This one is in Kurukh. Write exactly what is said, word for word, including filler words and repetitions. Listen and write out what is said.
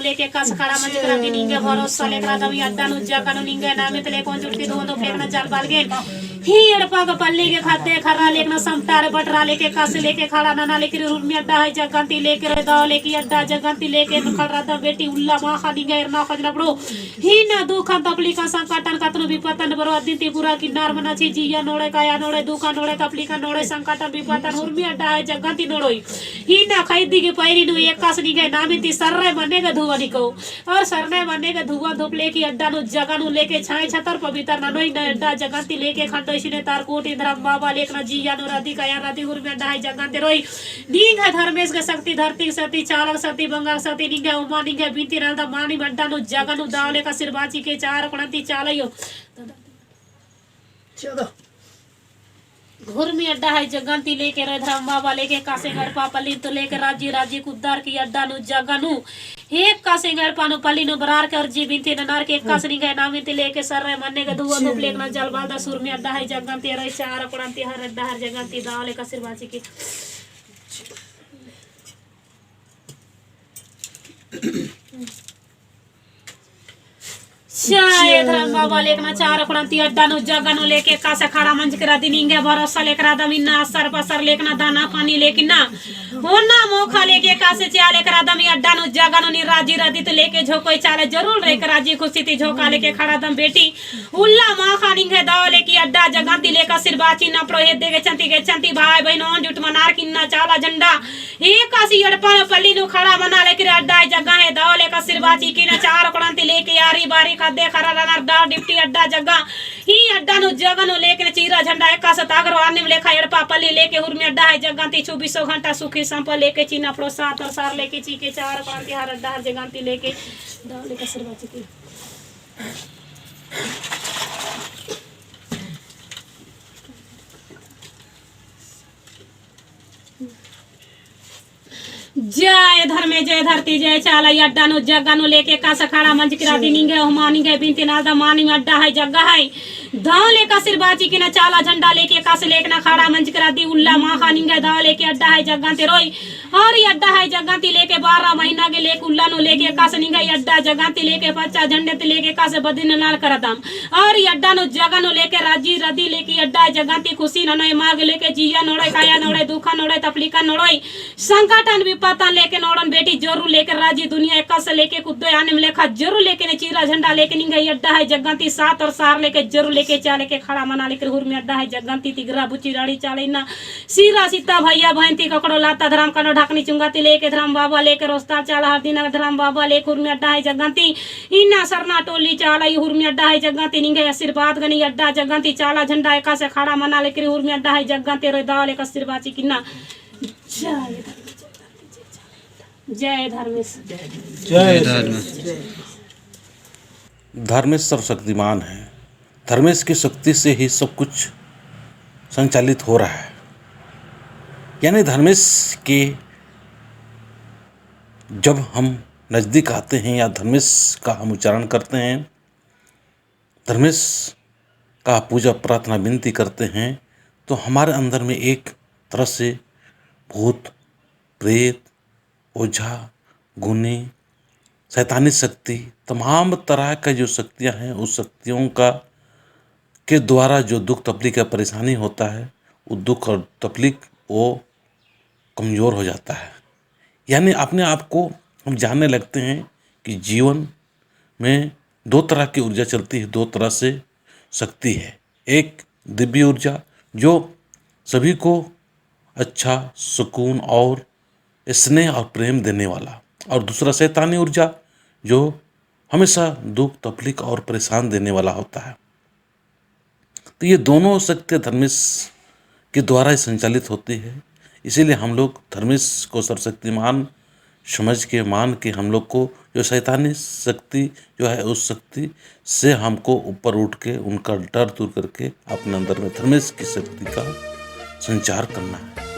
लेके एकासे खड़ा मंजकी रअदी निंग्है भरोसा लेके रअदम ई अड्डा नू जगह नू निंग्है नामे ती लेके ओन जुटकी धुवन धुपलेकना जल बालगेन। ही एड़पा गा पल्ली गे खद्दे खर्रा लेकना समटार बटरा लेके एकासे लेके खड़ा नना लेके हुरमी अड्डा है जगह ती लेके रई दव लेके अड्डा जगह ती लेके खड़ा रअदम बेटी उल्ला माखा निंग्है एरना खजना पड़ो। ही ना दुखन तकलीफन संकटन कतनो बिपतन बरो अदिन ती पूरा किन्नर मना छी जिया नोड़े काया नोड़े दुखन नोड़े तकलीफन नोड़े संकटन बिपतन हुरमी अड्डा है जगह ती नोड़ोई। ही ना खैदी गे पैरी नू एकासे निंग्है नामे ती सर्रे मने गे धुवन हिको। और सरना मने गे धुवन धुपलेकी अड्डा नू जगह नू लेके छाँय छतर पवित्र ननोई ना अड्डा जगह ती लेके खंडोई सिने तारकुटी धरम बाबा लेकना जिया नू रअदी काया रअदी हुरमी अड्डा है जगह ती रई। निंग्है धर्मेस गे शक्ति धरती गे शक्ति चाला गे शक्ति बंगा गे शक्ति निंग्है उमा निंग्है बिनती नलदम मानिम अड्डा नू जगह नू दव लेके आशीर्वाद चिके चार कोड़न ती चाला अयो। हुरमी अड्डा है जगह ती लेके रई धरम बाबा लेके एकासे एड़पा पल्ली ती लेके राजी राजी कुद्दार की अड्डा नू जगह नू एकासे एड़पा नू पल्ली नू बरार के और जी बिनती ननार के एकासे निंग्है नामे ती लेके सर्रे मने गे धुवन धुपलेकना जल बालदस हुरमी अड्डा है जगह ती रई चार कोड़न ती हर अड्डा हर जगह ती दव लेके आशीर्वाद चिके। जय धरम बाबा लेकना चार कोड़न ती अड्डा नू जगह नू लेके एकासे खड़ा मंजकी रअदी निंग्है भरोसा लेके रअदम इन्ना असर पसर लेकना दाना पानी लेकिना ओन्ना मोखा लेके एकासे चिआ लेके रअदम ई अड्डा नू जगह नू नीन राजी रअदी ती लेके झोंकोई चाले जरूर लेके राजी खुशी ती झोंका लेके खड़ा रअदम बेटी उल्ला माखा निंग्है दव लेके अड्डा जगह ती लेके आशीर्वाद चिअना पड़ो हेद्दे गेच्छन ती गेच्छन ती भाई बहिन ओन जुट मनार की इन्ना चाला झंडा एकासे एड़पा पल्ली नू खड़ा मना लेके अड्डा जगह है दव लेके आशीर्वाद चिके ना चार कोड़न ती लेके आरी बारी खद्दे खर्रा रअनर दव डिप्टी अड्डा जगह ही अड्डा नू जगह नू लेके ना चीरा झंडा एकासे तागरो आनिम लेखा एड़पा पल्ली लेके हुरमी अड्डा है जगह ती चौबीसों घंटा सुखी संपन्न लेके चिअना पड़ो सात और सार लेके चिके चार कोड़न ती हर अड्डा हर जगह ती लेके दव लेके आशीर्वाद चिके। जय धर्मे जय धरती जय चाला ई अड्डा नू जगह नू लेके एकासे खड़ा मंजकी रअदी निंग्है उमा निंग्है बिनती नलदम मानिम अड्डा है जगह है दव लेके आशीर्वाद चिके ना चाला झंडा लेके एकासे लेकना खड़ा मंजकी रअदी उल्ला माखा निंग्है दव लेके अड्डा है जगह ती रई और ई अड्डा है जगह ती लेके बारह महीना गे लेके उल्ला नू लेके एकासे निंग्है ई अड्डा जगह ती लेके पच्चा झंडे ती लेके एकासे बदिन लाल करदम। और ई अड्डा नू जगह नू लेके राजी रअदी लेके ई अड्डा जगह ती खुशी ननोई माग लेके जिया नोड़े काया नोड़े दुखा नोड़े तपलीका नोड़ोई संकटन विपतन लेके नोड़न बेटी जरूर लेके राजी दुनिया एकासे लेके कुद्दोई आनिम लेखा जरूर लेके ने चीरा झंडा लेके निंग्है ई अड्डा है जगह ती सात और सार लेके जरूर लेके चा लेके खड़ा मना लेके हुरमी अड्डा है जगह ती तिगरा बुची राड़ी चाले इन्ना सीरा सीता भैया बहन ती ककड़ो लाता धरम कनो ढाकनी चुंगा ती लेके धरम बाबा लेके रोस्ता चाला हर दिन धरम बाबा लेके हुरमी अड्डा है जगह ती इन्ना सरना टोली चाला ई हुरमी अड्डा है जगह ती निंग्है आशीर्वाद गनी अड्डा जगह ती चाला झंडा एकासे खड़ा मना लेके हुरमी अड्डा है जगह ती रई दव लेके आशीर्वाद चिके ना। जय धर्मेस। जय धर्मेस। धर्मेस सर्वशक्तिमान है। धर्मेस की शक्ति से ही सब कुछ संचालित हो रहा है। यानी धर्मेस के जब हम नज़दीक आते हैं या धर्मेस का हम उच्चारण करते हैं, धर्मेस का पूजा प्रार्थना विनती करते हैं, तो हमारे अंदर में एक तरह से भूत, प्रेत, ओझा, गुनी, शैतानी शक्ति, तमाम तरह का जो शक्तियाँ हैं, उस शक्तियों का, के द्वारा जो दुख तकलीफ या परेशानी होता है, वो दुख और तकलीफ वो कमज़ोर हो जाता है। यानी अपने आप को हम जानने लगते हैं कि जीवन में दो तरह की ऊर्जा चलती है, दो तरह से शक्ति है। एक दिव्य ऊर्जा जो सभी को अच्छा, सुकून और स्नेह और प्रेम देने वाला, और दूसरा शैतानी ऊर्जा जो हमेशा दुख, तकलीफ और परेशान देने वाला होता है। तो ये दोनों शक्तियाँ धर्मेस के द्वारा ही संचालित होती है, इसीलिए हम लोग धर्मेस को सर्वशक्तिमान समझ के, मान के हम लोग को जो शैतानी शक्ति जो है, उस शक्ति से हमको ऊपर उठ के उनका डर दूर करके अपने अंदर में धर्मेस की शक्ति का संचार करना है।